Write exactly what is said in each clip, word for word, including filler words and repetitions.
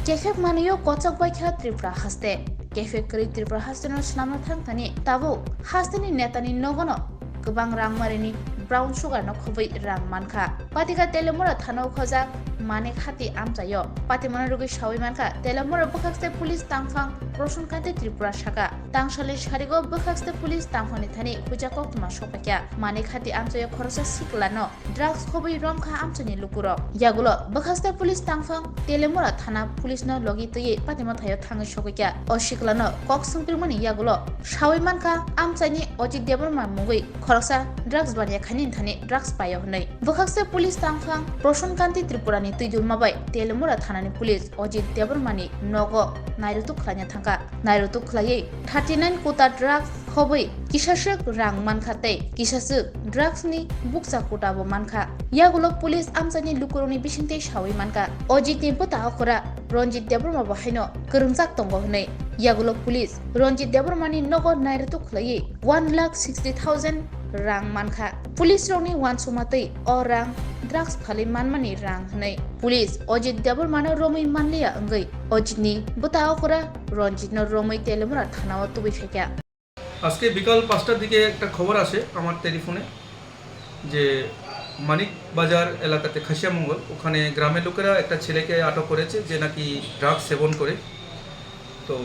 Kephek manwi o kochok bai kha Tripura haste. Kephek kwrwi Tripura haste no swnamna thang thani tabuk haste ni neta ni nogo no kwbang rang marini brown sugar no khobwi rang mankha. Patika Telemura thana o khojak Manik Hati amchaio. Patimano rwgwi sawi mankha Telemura bwkhakste police tangphang Prosun Kanti Tripura saka. Tangsalni sarigo bwkhakste police tangphangni thani huijak koktwma sokphaikha. Manik Hati amchaio khoroksa sikla no drugs khobwi romkha amchaini lukurok. Yagulo bwkhakste police tangphang Telemura thana police no logi twiwi Patima thaio thangwi sogwikha. O siklano kok swngpirmani yagulo sawi mankha amchaini Ajit Debbarma mungwi khoroksa drugs baniya khaini thani drugs paio hwnwi. Bwkhakste police tangphang Prosun Kanti Tripurani twidulma bai Telemura thanani police Ajit Debbarmani nogo nairutuk khlaina thangkha. Nairutuk khlaiwi thirty nine kota drugs khobwi kisaswk rang mankha tei kisaswk drugs ni bukcha kota bo mankha. Yagulo police amchaini lukurokni bisingtwi sawi mankha. Ajit ni bwta okra Ranjit Debbarma bo haino kwrwngjak tongo hwnwi. Yagulo police Ranjit Debbarma ni nogo nairutuk khlaiwi one lakh sixty thousand rang mankha. Police rokni uansukma twi o rang drugs phalwi manmani rang hwnwi police Ajit Debbarma no romwi manliya wngwi Ajit ni bwta okra Ranjit no romwi Telemura thana o tubui phaikha. আজকে বিকাল পাঁচটার দিকে একটা খবর আসে আমার টেলিফোনে যে মানিক বাজার এলাকাতে খাসিয়া মঙ্গল, ওখানে গ্রামের লোকেরা একটা ছেলেকে আটক করেছে যে নাকি ড্রাগস সেবন করে। তো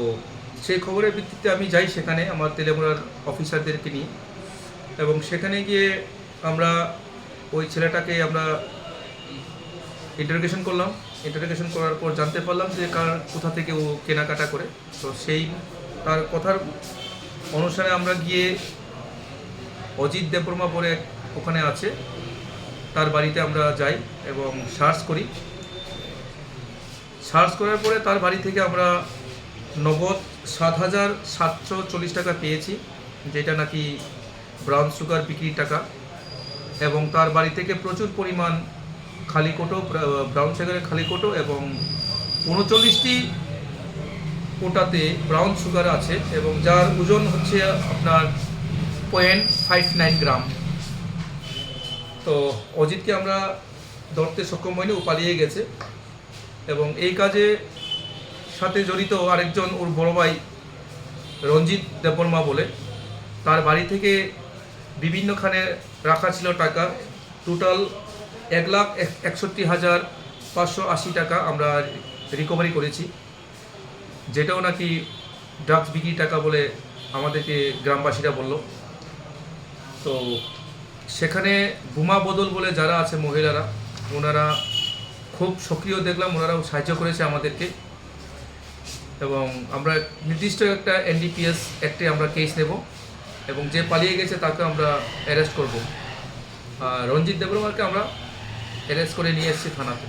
সেই খবরের ভিত্তিতে আমি যাই সেখানে আমার তেলেমুড়ার অফিসারদেরকে নিয়ে, এবং সেখানে গিয়ে আমরা ওই ছেলেটাকে আমরা ইন্টারোগেশন করলাম। ইন্টারোগেশন করার পর জানতে পারলাম যে কার, কোথা থেকে ও কেনাকাটা করে। তো সেই তার কথার অনুসারে আমরা গিয়ে অজিত দেববর্মা বলে এক ওখানে আছে, তার বাড়িতে আমরা যাই এবং সার্চ করি। সার্চ করার পরে তার বাড়ি থেকে আমরা নগদ সাত হাজার সাতশো চল্লিশ টাকা পেয়েছি, যেটা নাকি ব্রাউন সুগার বিক্রির টাকা। এবং তার বাড়ি থেকে প্রচুর পরিমাণ খালি কৌটো, ব্রা-, ব্রাউন সুগারের খালি কৌটো এবং ঊনচল্লিশটি কৌটাতে ব্রাউন সুগার আছে এবং যার ওজন হচ্ছে আপনার পয়েন্ট ফাইভ নাইন গ্রাম। তো অজিতকে আমরা ধরতে সক্ষম হইনি, ও পালিয়ে গেছে। এবং এই কাজে সাথে জড়িত আরেকজন, ওর বড় ভাই রঞ্জিত দেববর্মা বলে, তার বাড়ি থেকে বিভিন্নখানে রাখা ছিল টাকা। টোটাল এক লাখ একষট্টি হাজার পাঁচশো আশি টাকা আমরা রিকভারি করেছি, যেটাও নাকি ড্রাগস বিক্রি টাকা বলে আমাদেরকে গ্রামবাসীরা বলল। তো সেখানে বোমা বদল বলে যারা আছে মহিলারা, ওনারা খুব সক্রিয় দেখলাম, ওনারাও সাহায্য করেছে আমাদেরকে। এবং আমরা নির্দিষ্ট একটা এনডিপিএস অ্যাক্টে আমরা কেস নেব এবং যে পালিয়ে গেছে তাকে আমরা অ্যারেস্ট করব। আর রঞ্জিত দেববর্মাকে আমরা অ্যারেস্ট করে নিয়ে এসেছি থানাতে।